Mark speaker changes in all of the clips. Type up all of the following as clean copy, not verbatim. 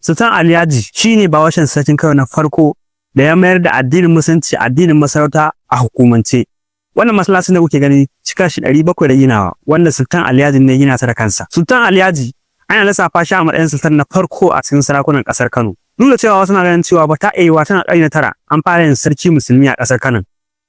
Speaker 1: Sultan Ali Yaji shine bawashin sarkin Kano na farko da ya mayar da addinin Musulunci addinin masarauta a hukumance. Wannan masallacin da kuke gani cika shi 700 da ginawa, wanda Sultan Ali Yaji ne gina ta da kansa. Sultan Ali Yaji ana lissafa shi a matsayin sultan na farko a cikin sarakunan ƙasar Kano. Duk da cewa wasu na ganin cewa ba ta iya tana ƙarni na tara an fara yin sarki musulmi a ƙasar Kano.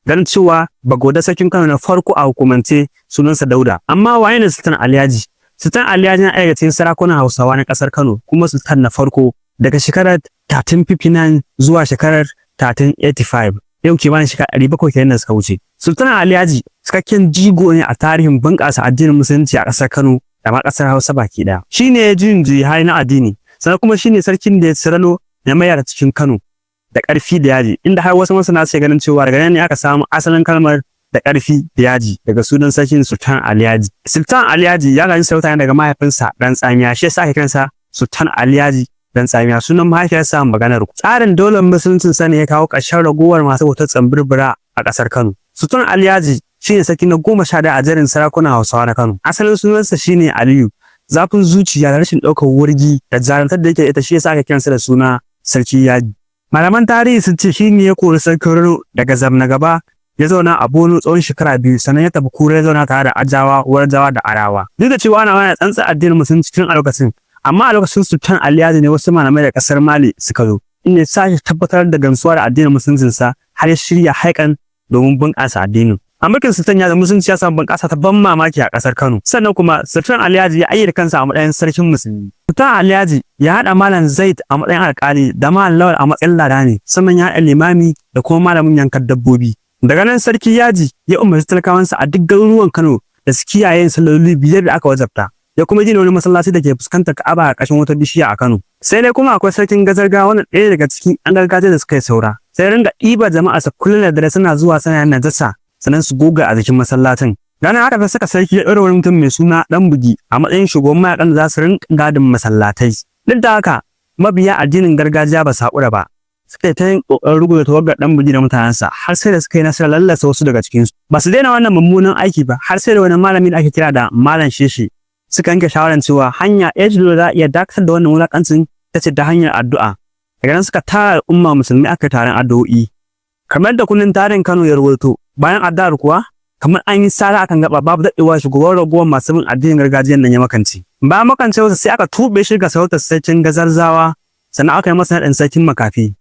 Speaker 1: Ganin cewa Bagoda sarkin Kano na farko a hukumance sunansa Dauda. Amma waye ne Sultan Ali Yaji? Sultan Ali Yaji na ɗaya daga cikin sarakunan Hausawa na ƙasar Kano, kuma sultan na farko daga shekarar 1359 zuwa shekarar 1385. Yau kimanin shekara 700 kenan da suka wuce. Sultan Ali Yaji cikakken jigo ne a tarihin bunƙasa addinin Musulunci a ƙasar Kano da ma ƙasar Hausa baki ɗaya. Shi ne juyin juya hali na addini, sannan kuma shi ne sarkin da ya tsirano ya mayar cikin Kano da ƙarfi da yaji, inda har wasu masana suke ganin cewa daga nan ne aka samu asalin kalmar "da ƙarfi da yaji" daga sunan sarkin Sultan Ali Yaji. Sultan Ali Yaji ya gaji sarauta ne daga mahaifinsa Dan Tsamiya, shi yasa ake kiransa Sultan Ali Yaji Dan Tsamiya. Sunan mahaifiyarsa Maganar. Tsarin daular Musuluncin sa ne ya kawo ƙarshen ragowar masu bautar tsambirbira a ƙasar Kano. Sultan Ali Yaji shine sarki na 11 a jerin sarakunan Hausawa na Kano. Asalin sunansa shine Aliyu. Zafin zuciya da rashin ɗaukar wargi da jarumtar da yake ita shi yasa aka kiransa da suna Sarki Yaji. Malaman tarihi sun ce shi ne ya kori sarkin Rano daga Zamna Gaba, ya zauna a Bono tsawon shekara 2, sannan ya tafi Kura ya zauna tare da Ajawa, Warjawa da Arawa. Duk da cewa ana wani tsantsar addinin Musulunci tun a lokacin, amma a lokacin Sultan Ali Yaji ne wasu malamai da ƙasar Mali suka zo, inda ya sake tabbatar da gamsuwa da addinin Musuluncinsa har ya shirya haikan domin bunƙasa addinin. A mulkin Sultan Yaji, Musulunci ya samu bunƙasa ta ban mamaki a ƙasar Kano. Sannan kuma Sultan Ali Yaji ya ayyana kansa a matsayin sarkin musulmi. Sultan Ali Yaji ya haɗa Malam Zaid a matsayin alƙali da Malam Lawal a matsayin ladani, sannan ya haɗa limami da kuma malamin yankan dabbobi. Daga nan Sarki Yaji ya umarci talakawansa a duk garuruwan Kano da su kiyaye yin salloli biyar da aka wajabta. Ya kuma gina wani masallaci da ke fuskantar Ka'aba a ƙarshen wata bishiya a Kano. Sai dai kuma akwai sarkin Gazarga, wani ɗaya daga cikin 'yan gargajiya da suka yi saura. Sai ringa ɗiba jama'a sa kullum da dare suna zuwa suna yin najasa, sannan su goga a jikin masallacin. Ranar haka ta saka sarki ya ɗora wani mutum mai suna Ɗan Bugi a matsayin shugaban mayakan da za su rinka gadin masallatai. Duk da haka, mabiya addinin gargajiya ba su haƙura ba. Suka yi ta yin ƙoƙarin ruguza tawagar Ɗan Bugi da mutanensa har sai da suka yi nasarar lallasa wasu daga cikinsu. Ba su daina wannan mummunan aiki ba har sai da wani malami da ake kira da Malam Sheshe suka yanke shawarar cewa hanya ɗaya da za a iya dakatar da wannan wulaƙancin ta ce ta hanyar addu'a. Daga nan suka tara al'umma musulmi aka taron addu'o'i. Kamar da kundin tarihin Kano ya rawaito, bayan addu'ar kuwa kamar an yi sara akan gaba, babu daɗewa shugaban ragowar masu bin addinin gargajiyan nan ya makance. Bayan makancewarsa sai aka tuɓe shi ga sarautar sarkin Gazarzawa, sannan aka yi masa naɗin sarkin makafi.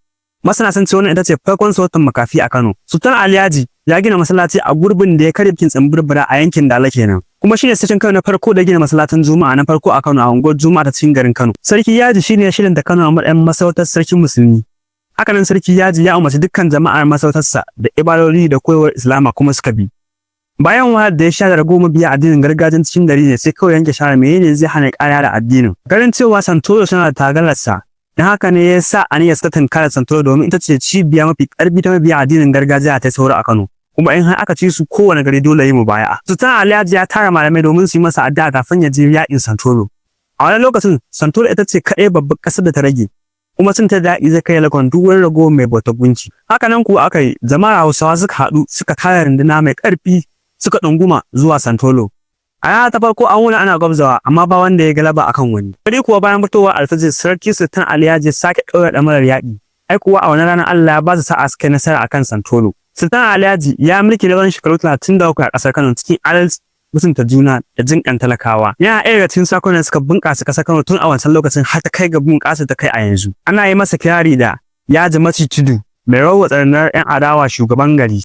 Speaker 1: Masana sun ce wannan ita ce farkon sarautar makafi a Kano. Sultan Ali Yaji ya gina masallaci a gurbin da ya karya bikin tsambirbira a yankin Dala kenan. Kuma shine sarkin Kano na farko da gina masallacin Juma'a na farko a Kano, a unguwar Juma'a ta cikin garin Kano. Sarki Yaji shine ya shirin da Kano a matsayin masarautar sarkin musulmi. Hakanan Sarki Yaji ya umarci dukkan jama'ar masarautarsa da ibadodi da koyarwar Islama, kuma suka bi. Bayan wahalar da ya sha da ragowar mabiya addinin gargajiyan cikin gari ne sai kawai yanke shawara menene zai hana ƙara da addinin. Ganin cewa Santolo suna da tagalarsa, don haka ne ya sa aniyar ta tunkara Santolo, domin ita ce cibiya mafi ƙarfi ta mabiya addinin gargajiya ta saura a Kano. Kuma in har aka ci su, kowane gari dole yi mubaya'a. Sultan Ali Yaji ya tara malamai domin su yi masa addu'a kafin ya je yaƙin Santolo. A wani lokacin Santolo ita ce kaɗai babbar ƙasar da ta rage, kuma sun ta daɗi zai kai lakon duk wani ragowar mai bautar gunki. Haka nan kuwa aka yi, jama'ar Hausawa suka haɗu suka tara runduna mai ƙarfi suka ɗunguma zuwa Santolo. A rana ta farko an wuni ana gwabzawa, amma ba wanda ya galaba akan wani. Gari kuwa bayan fitowar alfajir, Sarki Sultan Ali Yaji sake ɗaura ɗamarar yaƙi. Ai kuwa a wani ranar Allah ya ba su sa'a suka yi nasara akan Santolo. Sultan Ali Yaji ya mulki na tsawon shekaru 37 a ƙasar Kano cikin adalci, mutunta juna da jinƙan talakawa. Yana ɗaya daga cikin sarakunan suka bunƙasa ƙasar Kano tun a wancan lokacin har ta kai ga bunƙasa ta kai a yanzu. Ana yi masa kirari da Yaji Maci Tudu, mai rawar tsarnar 'yan adawa, shugaban gari.